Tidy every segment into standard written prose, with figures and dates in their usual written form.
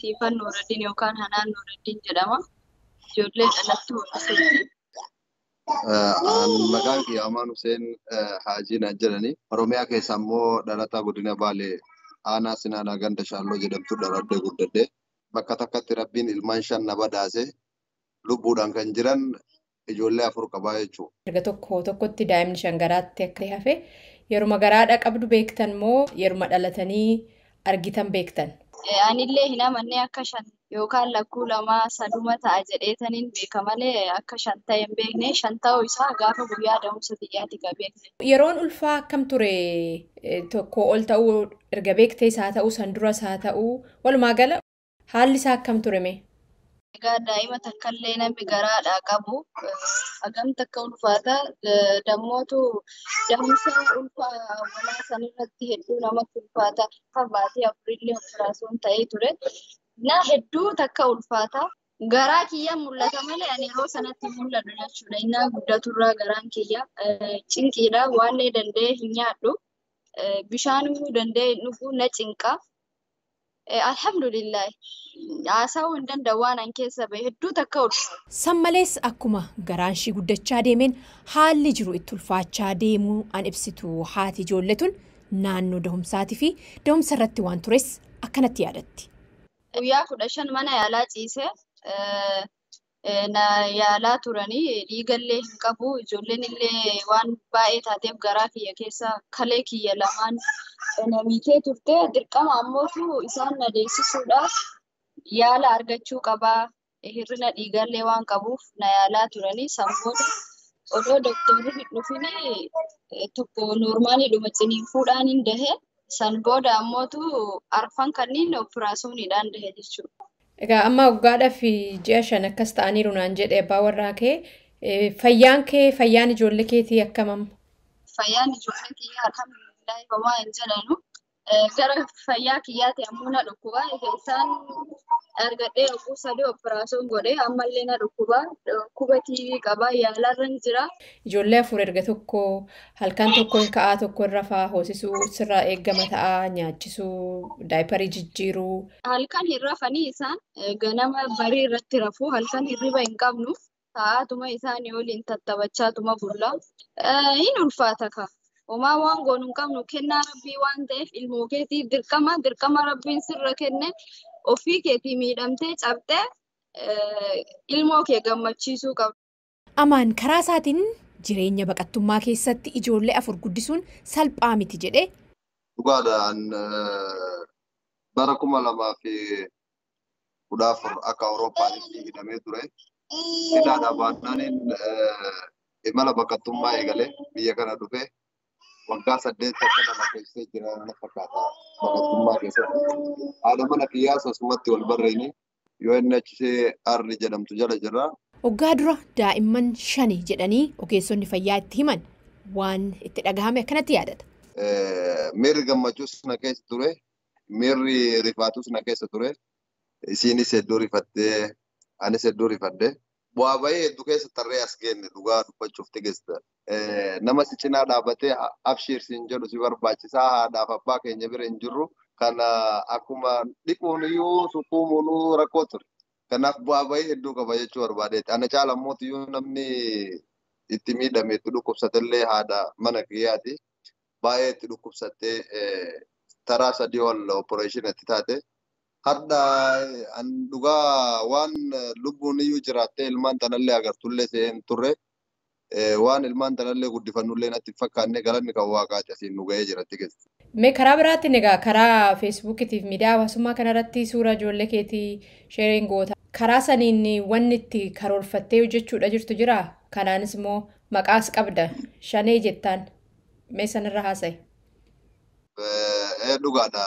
Siifan Nuuraddiin yookaan Hanaan Nuuraddiin jedhama. Ijoollee dhalattuu Walisootti. Maqaan kiyya Amaan Hussein Haajii naan jedhani. Oromiyaa keessa immoo dhalataa godina Baalee aanaa Sinaanaa ganda Shaalloo jedhamtu dhaladhee guddadhe. Bakka takkatti Rabbiin ilmaan 5 na badhaase, lubbuudhaan kan jiran ijoollee 4 qabaa jechuudha. Erga tokko tokkotti daa'imni 5 garaatti akka hafe, yeruma garaadha qabdu beektan moo yeruma dhalatanii argitan beektan? Anillee hin amanne. Akka 5 yookaan lakkuu 2 3 ta'a jedheetaniin beeka malee akka 5 ta'e hin beekne. 5 ta'uu isaa gaafa guyyaa da'umsa xiyyaatti kan beekne. Yeroon ulfaa akkam ture? Tokko ol ta'uu erga beektees haa ta'uu, san duras haa ta'uu, walumaa gala haalli isaa akkam ture mee? Egaa daa'ima takkallee namni garaadhaa qabu hagam takka ulfaata. Dammootu da'umsa ulfa awwalaa sanirratti hedduu namatti ulfaata. Baatii 4llee operaasyoon ta'ee ture. Na hedduu takka ulfaata. Garaa kiyya mul'ata malee ani yeroo sanatti hin mul'atu jechuudha. Innaa guddaturraa garaan kiyya cinqiidha. Waan danda'e hin nyaadhu. Bishaan immoo danda'e hin dhugu, na cinqa. Alhamdulillah, haasa'uu hin danda'u, waan an keessa bahe hedduu takka ulfaata. San malees akkuma garaan ishii guddachaa deemeen haalli jiru itti ulfaachaa deemuu an ibsitu haati ijoollee tun, naannoo dahumsaatii fi dahumsa irratti waan tures akkanatti yaadatti. Guyyaa 15 mana yaalaa ciisee na yaalaa turanii, dhiigallee hin qabu. Ijoolleen illee waan baay'ee taateef garaa kiyya keessa kalee kiyya lamaan na miitee turte. Dirqama ammootu isaan na deessisuudhaaf yaala argachuu qabaa. Hir'ina dhiigallee waan qabuuf na yaalaa turanii. San booda odoo doktorri hin dhufin tokko noormaaliidhuma ciniinfuudhaan hin dahe. San booda ammootu arfan kanneen operaasyooniidhaan dahe jechuudha. Egaa amma waggaadhaaf ji'a 5 akkas ta'aniiru naan jedhe abbaa warraa kee. Fayyaan kee, fayyaan ijoollee keetii akkam amma? Fayyaan ijoollee kiyyaa alhamdulillah, homaa hin jedhanu. Gara fayyaa kiyyaati ammoo na dhukkuba. Isaan argadhee oguu 3 operaasyoon godhee ammallee na dhukkuba. Dhukkuba TB qaba, yaalarra jira. Ijoollee 4 erga tokko halkan tokko hin ka'aa, tokko hin rafaa, hoosisuu sirraa eeggama ta'a, nyaachisuu, diaperii jijjiiruu. Halkan hin rafanii isaan, ganama barii irratti rafu. Halkan hirriba hin qabnu. Taa'aatuma isaanii waliin tattaphachaatuma bulla. Hin ulfaata ka. Homaa waan goonu hin qabnu, kennaa Rabbii waan ta'eef ilmoo keetiif dirqama dirqama Rabbiin sirra kenne ofii keetii miidhamtee cabxee ilmoo kee gammachiisuu qabda. Amaan karaa isaatiin jireenya baqattummaa keessatti ijoollee 4 guddisuun salphaa miti jedhee. Dhugaadhaan bara 2014 akka Awurooppaatti hidhamee ture. Hidhaadhaa baannaaniin imala baqattummaa eegalee biyya kana dhufe. Waggaa 8 akka nama keessee jira na fakkaata baqattummaa keessatti. Haadha mana kiyyaas asumatti wal barreeni UNHCR jedhamtu jala jirra. Waggaa dura daa'imman 5 jedhanii ogeessonni fayyaa itti himan waan itti dhagahame akkanatti yaadata. Miirri gammachuus na keessa ture. Miirri rifaatus na keessa ture. Isiinis hedduu rifattee, anis hedduu rifadhe. Bu'aa bahii hedduu keessa tarree as geenne, dhugaa dubbachuuf tigeessa. Nama si cinaa dhaabbatee abshiir siin jedhu si barbaachisaa. Haadhaaf abbaa keenya bira hin jirru. Kana akkuma dhiquun iyyuu sukkuumuunuu rakkoo ture. Kanaaf bu'aa bahii hedduu qaba jechuu barbaadeeti. Ana caala immoo namni itti miidhame, itti dhukkubsatellee haadha mana kiyyaati. Baay'ee itti dhukkubsattee taraa 3 ol operation itti taate. Hadha an dhugaa waan lubbuun iyyuu jiraattee ilmaan tanallee agartullee se'een turre. Waan ilmaan tanallee guddifannullee natti hin fakkaanne. Galanni kan Waaqaati, asiin nu ga'ee jira tigeessa. Mee karaa biraatiin egaa karaa Feesbuukiitiif miidiyaa hawaasummaa kanarratti suura ijoollee keetii sharing goota. Karaa saniin wanni itti karoorfattee hojjechuudha jirtu jira. Kanaanis immoo maqaas qabda. Shanee jettaan. Mee sanirra haasa'i. Dhugaadha.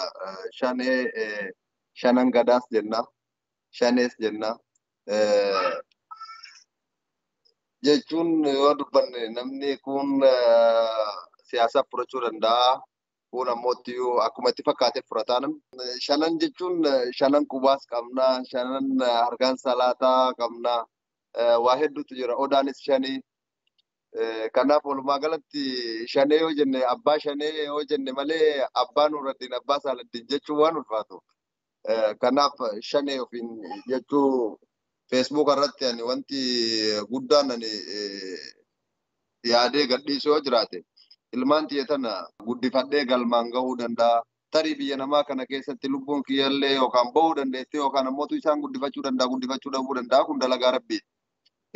Shanee, shanan gadaas jenna. Shanees jenna. Jechuun yoo dubbanne namni kun siyaasaaf fudhachuu danda'a. Kun ammoo akkuma itti fakkaatee fudhataa namni. Shanan jechuun shanan qubaas qabna. Shanan harkaan salaataa qabna. Waa hedduutu jira. Odaanis shanii. Kanaaf walumaa galatti shanee yoo jenne, abbaa shanee yoo jenne malee abbaa Nuurraddiin, abbaa Saaladdiin jechuun waan ulfaatu. Kanaaf shanee ofiin jechuu Facebook irratti ani wanti guddaan ani yaadee gadhiisuu yoo jiraate ilmaan tiyya tana guddifadhee galmaan gahuu danda'a. Tarii biyya namaa kana keessatti lubbuun kiyyallee yookaan bahuu dandeessi yookaan ammoo isaan guddifachuu danda'a guddifachuu dhabuu danda'a kun dalagaa rabbii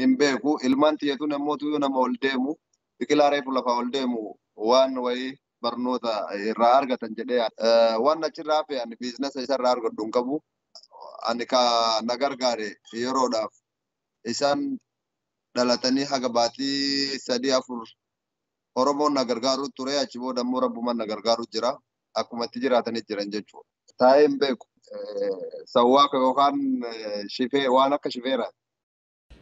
hin beeku. Ilmaan tiyya tun ammoo nama ol deemu biqilaa reefu lafaa ol deemu waan wayii barnoota irraa argatan jedhee waan achirraa hafe ani biizinasa isarraa argadhu hin qabu. Ani ka na gargaare yeroodhaaf isaan dhalatanii haga baatii 3-4 Oromoon na gargaaru ture achi booda immoo rabbumaan na gargaaru jira. Akkuma itti jiraatanii jiran jechuudha. Taa'ee hin beeku. Sawwaaka yookaan shifee waan akka shifeeraati.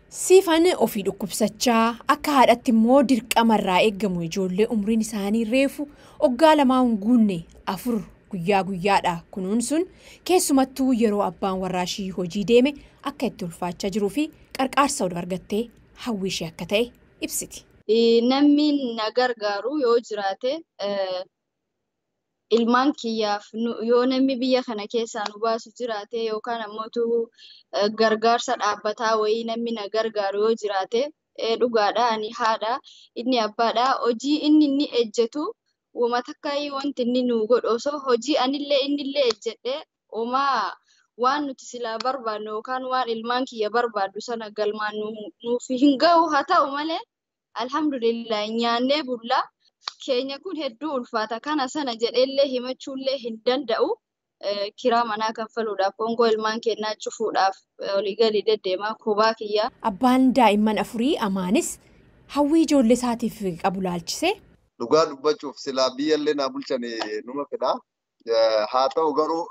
Siifan ofii dhukkubsachaa akka haadhatti immoo dirqamarraa eeggamu ijoollee umriin isaanii reefu waggaa 2 hin guunne 4 guyyaa guyyaadha kunuunsuun keessumattuu yeroo abbaan warraashii hojii deeme akka itti ulfaachaa jiruu fi qarqaarsa oduu argattee hawwi ishee akka ta'e ibsiti. Namni na gargaaru yoo jiraate ilmaan kiyyaaf yoo namni biyya kana keessaa nu baasu jiraate yookaan ammoo gargaarsa dhaabbataa wayii namni na gargaaru yoo jiraate dhugaadha ani haadha inni abbaadha hojii inni inni ejjetu wama takka wanti inni nu godhu osoo hojii anillee innillee ejjedhe homaa waan nuti silaa barbaadnu yookaan waan ilmaan kiyya barbaaddu sana galmaan nuuf hin ga'u haa ta'u malee alhamdulillah nyaannee bullaa. Keenya kun hedduu ulfaata kana sana jedheellee himachuullee hin danda'u. Kiraa manaa kaffaluudhaaf kongoo ilmaan kennaa cufuudhaaf olii gadi deddeemaa kophaa kiyya. Abbaan daa'imman 4 Amaanis hawwii ijoollee isaatiif qabu laalchisee. Dhugaa dubbachuuf silaa biyyallee naa bulchanii numa fedha. Haa ta'u garuu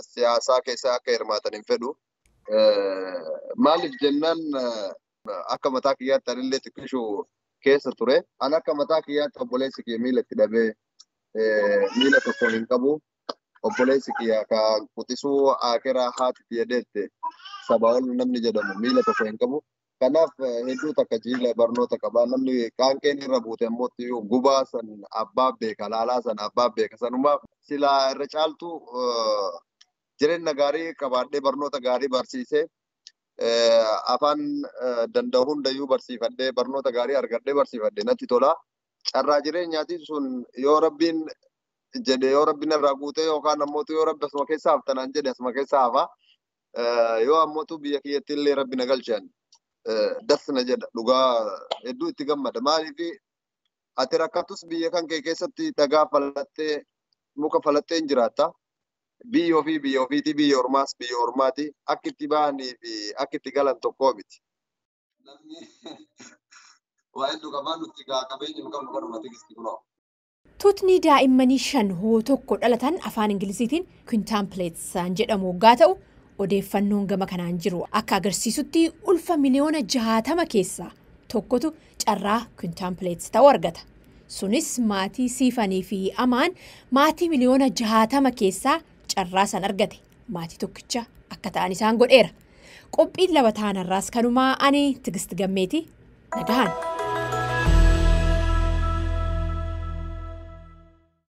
siyaasaa keessaa akka hirmaatan hin fedhu. Maaliif jennaan akka mataa kiyyaatti anillee xiqqishuu keessa ture. An akka mataa kiyyaatti obboleessi kiyya miila itti dhabee miila tokkoon hin qabu. Obboleessi kiyya kan quxisuu akeraa haati tiyya deette sabaa ol namni jedhamu miila tokko hin qabu. Kanaaf hedduu takka jiila barnoota qaba. Namni qaanqeen irra buute ammoo gubaa san abbaa beeka laalaa san abbaa beeka sanumaaf silaa irra caaltu jireenya gaarii qabaadhee barnoota gaarii barsiisee afaan danda'u hundayyuu barsiifadhee barnoota gaarii argadhee barsiifadhee natti tola. Carraa jireenyaatiin sun yoo rabbiin jedhe yoo rabbiin irraa guutee yookaan ammoo yoo rabbi asuma keessa haftanaan jedhe asuma keessa hafa. Yoo ammoo biyya kiyyatti illee rabbi na galchan dasna jedha dhugaa hedduu itti gammada. Maaliif ati rakkattus biyya kan kee keessatti dhagaa falattee muka falattee hin jiraatta. Biyya ofii biyya ofiiti biyya ormaas biyya ormaati akka itti bahanii fi akka itti galan tokkoo miti. Namni waa hedduu qabaan nuti qabeenya nu qabnu kanuma tigisti kunoo. Tuutni daa'immanii 5 hoo tokko dhalatan afaan Ingiliziitiin quintuplets jedhamu waggaa ta'u odeeffannoon gama kanaan jiru akka agarsiisutti ulfa miliyoona 60 keessaa tokkotu carraa quintuplets ta'uu argata. Sunis maatii Siifanii fi Amaan maatii miliyoona 60 keessaa carraa san argate maatii tokkicha akka ta'an isaan godheera. Qophiin laba taanarraas kanumaa ani Tigist Gammeeti nagahan.